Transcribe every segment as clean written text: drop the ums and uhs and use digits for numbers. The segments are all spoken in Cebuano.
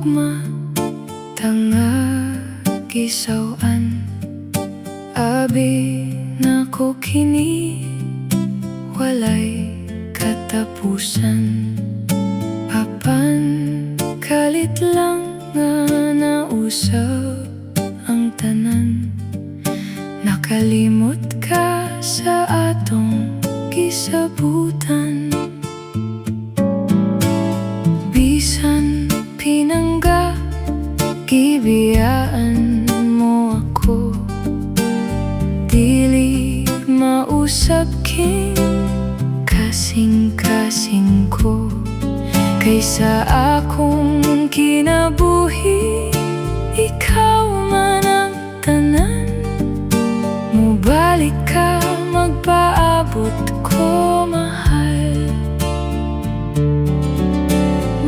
Gugma ta nga gisaw-an. Abi nako kini walay katapusan. Apan kalit lang nga nausab ang tanan. Nakalimot ka sa atong gisabutan. Bisan pinangga, gibiyaan mo ako. Dili mausab king kasing-kasing ko. Kaysa akong kinabuhi, ikaw man ang tanan. Mubalik ka, magpaabot ko, mahal.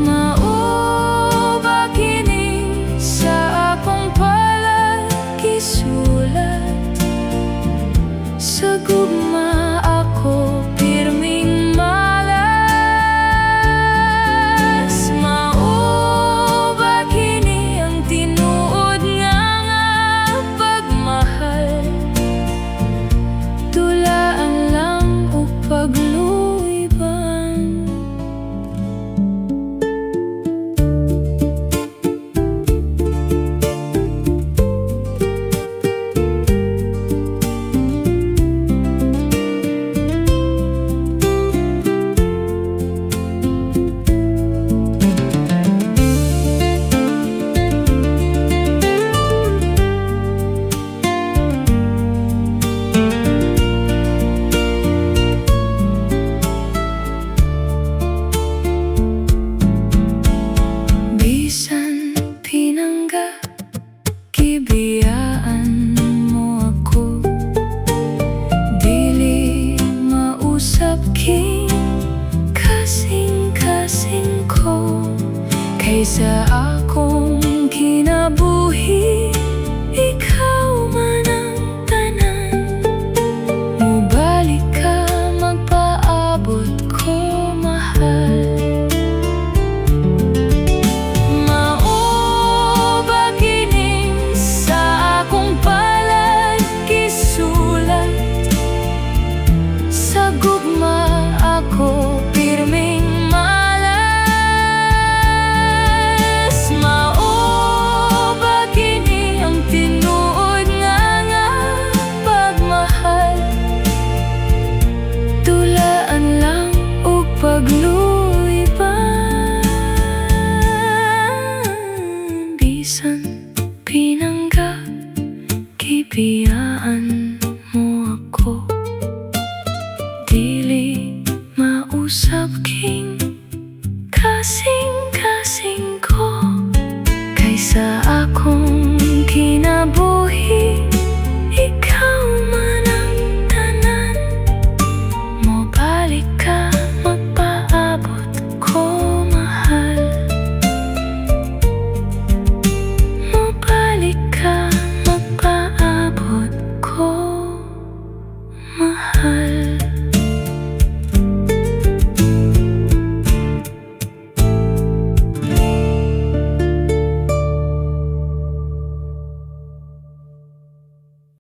Mao ba kini sa akong palad gisulat? Sa gugma ako pirming malas. Mao ba kini ang tinuod nga pagmahal? Dulaan lang o pagluiban. Bisan pinangga, gibiyaan mo ako. Dili mausab king kasing-kasing ko. Kaysa akong kinabuhi, ikaw man ang tanan. Mubalik ka, magpaabot ko, mahal. Mao ba kini sa akong palad gisulat? Sa gugma ako pirming malas. Mao ba kini ang tinuod nga pagmahal? Dulaan lang o pagluiban. Bisan pinangga, gibiyaan mo ako. Dili mausab king kasing-kasing ko. Kaysa akong kinabuhi, ikaw man ang tanan. Mobalik ka, magpaabot ko, mahal. Mobalik ka, magpaabot ko, mahal.